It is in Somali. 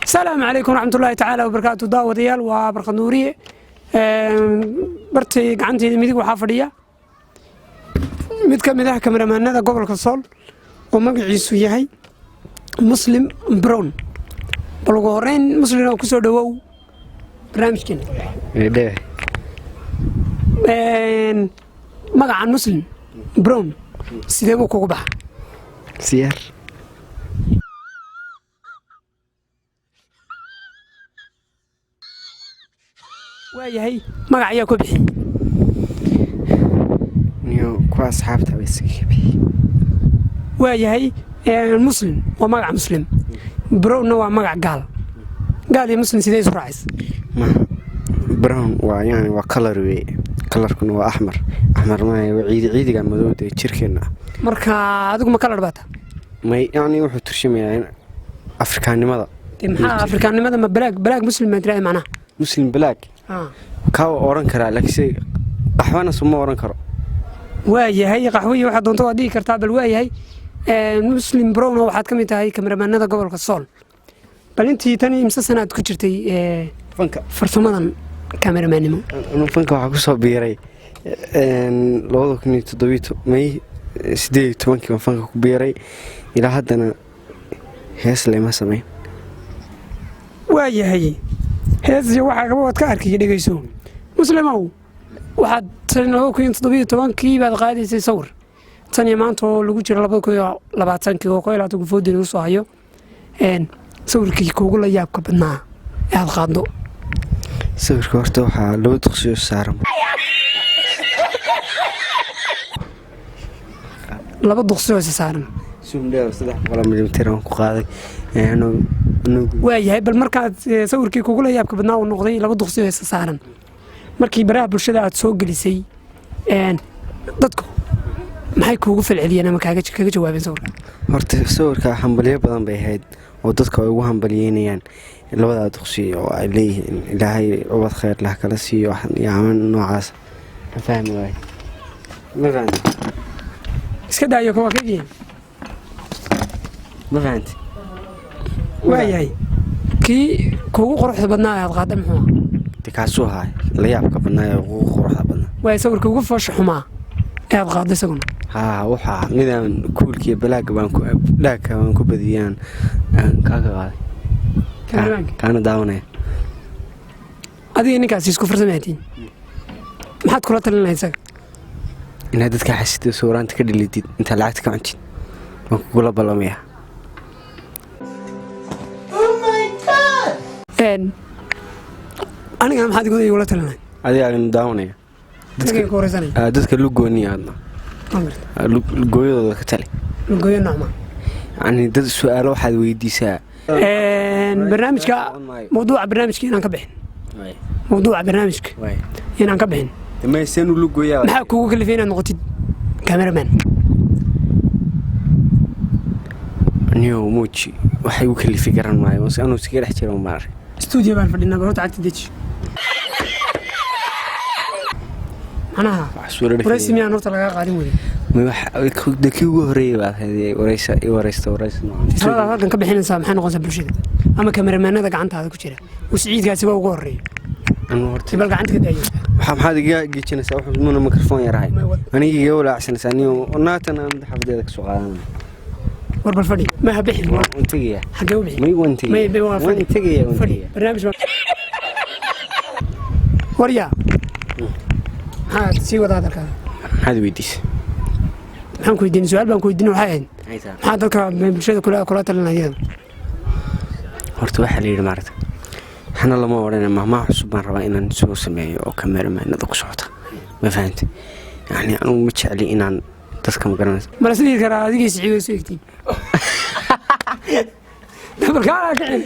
Asalaamu calaykum waraxmatullaahi tacaala wabarakaatu. Daawadayaal, waa Barkad Nuuriye. Bartay gacanteyda midig waxaa fadhiya mid ka mid ah kameramaanada gobolka Sool oo magaciisu yahay Muslim Brown. Bal ugu horeyn, Muslim oo kusoo dhawow barnaamijkeena. Dhe. Magacan Muslim Brown sidee buu kugu baxa? Siyaar. Waayahay, magac ayaa ku bixiyey? Niyo, kuwa asxaabta ba isaga bixiyey. Waayahay, Muslim waa magac Muslim, Brownna waa magac gaal. Gaal iyo Muslim sidee isu raacaysa? Ma brown waa, yani, waa color wey, colorkuna waa axmar. Axmar maaya, waa ciidi, ciidiga madowda ee jirkeena ah. Marka adigu ma kalar baata? May, yani wuxuu turshimayaa in Afrikaannimada. Dee maxaa Afrikaannimada? Ma black Muslim baan tirahda macnaha? Muslim black kaa waa oran karaa, laakiinse qaxwana suma oran karo. Waayahay, qaxwiyi waxaad doonto waad dhihi kartaa. Bal waayahay, Muslim Brown, oo waxaad ka mid tahay kameramaanada gobolka Sool. Bal intii tan imse sanaad ku jirtay fanka? Farsamadan kameramaannimo. Anu fanka waxaa kusoo biiray 2007, may, 18-kii baan fanka ku biiray. Ilaa haddana hees lema samayn. Waayahay, heesiyo waxaa kaba waad ka arkay. Dhegeyso Muslimow, waxaad tan 2017-kii baad qaadaysay sawir. Tan iyo maanta oo lagu jiro 2020-kii oo 21 gufoodii lagu soo hayo, sawirkii kuugu la yaabka badnaa ee aad qaaddo? Sawirka horta waxaa laba duqsiyo saaran. Laba duqsi oo isa saaran. Zoom dheer, 300 milimitir aan ku qaaday anagu. Waayahay, bal markaad sawirkii kugula yaabka badnaa uu noqday laba duqsi oo isa saaran, markii baraha bulshada aad soo gelisay, dadku maxay kuugu falceliyeen ama kaga jawaabeen sawirka? Horta sawirka hambalyo badan bay ahayd oo dadka ay ugu hambalyeynayaan labadaa duqsi oo ay leeyihiin Ilaahay ubad khayr lah kala siiyo yaaman noocaas. Ma fahmi waay, ma fahanti? Iska daayo, waa kagiin. Ma fahanti? Waayahay, kii kuugu quruxda badnaa aad qaadda muxuu ahaa? De kaasuu ahaa la yaabka badnaa ee ugu quruxda badnaa. Waaya, sawirka ugu foosha xumaa ee aad qaadda isaguna? Haa, waxaa midaan kuulkiiyo balaaga baan ku dhaagka baan ku badiyaan aan kaaga qaaday. Kameramaanka. Kaana daawanaya. Adiga ninkaasi isku farsamaatiin, maxaad kula talin lahayd isaga? Inaad dadka xasida sawiraanta ka dhilidid, intaad lacagta ka cuntid, waan kugula ballamayaa. Anigana maxaad igula talin lahayd? Adiga aynu daawanaya. Adiga ku wareysanaya. Dadka lugooniya aadna. Waa gartay. Lugooyadooda ka tali. Lugooyo noocma? Yani dad su-aalo waxaad weydiisaa. Barnaamijka, mawduuca barnaamijka inaan ka bixin, mawduuca barnaamijka inaan ka bixin. Mayseen u lugooyaa? Maxaa kuugu kalifay inaad noqotid cameraman? Niyow, muuji, waxay u kalifi garan maayo. Anuu iskaga dhex jira maar. Studio baan fadhinaa. Bal horta cagta deji macnaha. Wax suura. Waraysi miyaan horta lagaa qaadin weli? De kii ugu horreeyay baad ahayd waraysa i waraysta, waraysa noocan. Taladaad halkan ka bixinaysaa maxay noqonaysaa bulshada ama kameramaanada gacantaada ku jira uu Siciidkaasi waa ugu horreeya? Anuu horta bal gacanta ka daayo. Waxaa maxaad iga gejinaysaa? Wuxuu muna mikrofon yarahay aniga iga walaacsanaysaa niyo. Naatan aan xafadeeda kasoo qaadanaya. War bal fadhi, ma ha bixin. Waan tegayaa. Xagee u bixin? May, waan May, tegaya. waa Waan fadhi. tegaya, waan Fadhi. tegaya. Barnaamij waryaa, maxaad sii wadaa hadalkaada? Maxaad weydiisay? Maxaan ku weydiinay? Su-aal baan ku weydiinay, waxay ahayd maxaa dadka bulshada kula talinayada? Horta waxaa la yidhi, maaragta, waxna lama odhana. Mahmaha cusub baan rabaa inaan soo sameeyo oo kameramaanada ku socota, ma fahante? Yani anugu ma jecli inaan dadka, ma garanaysa. Mala sidii karaa adigii Siciid way soo egtiin dabalkaalaa kicin.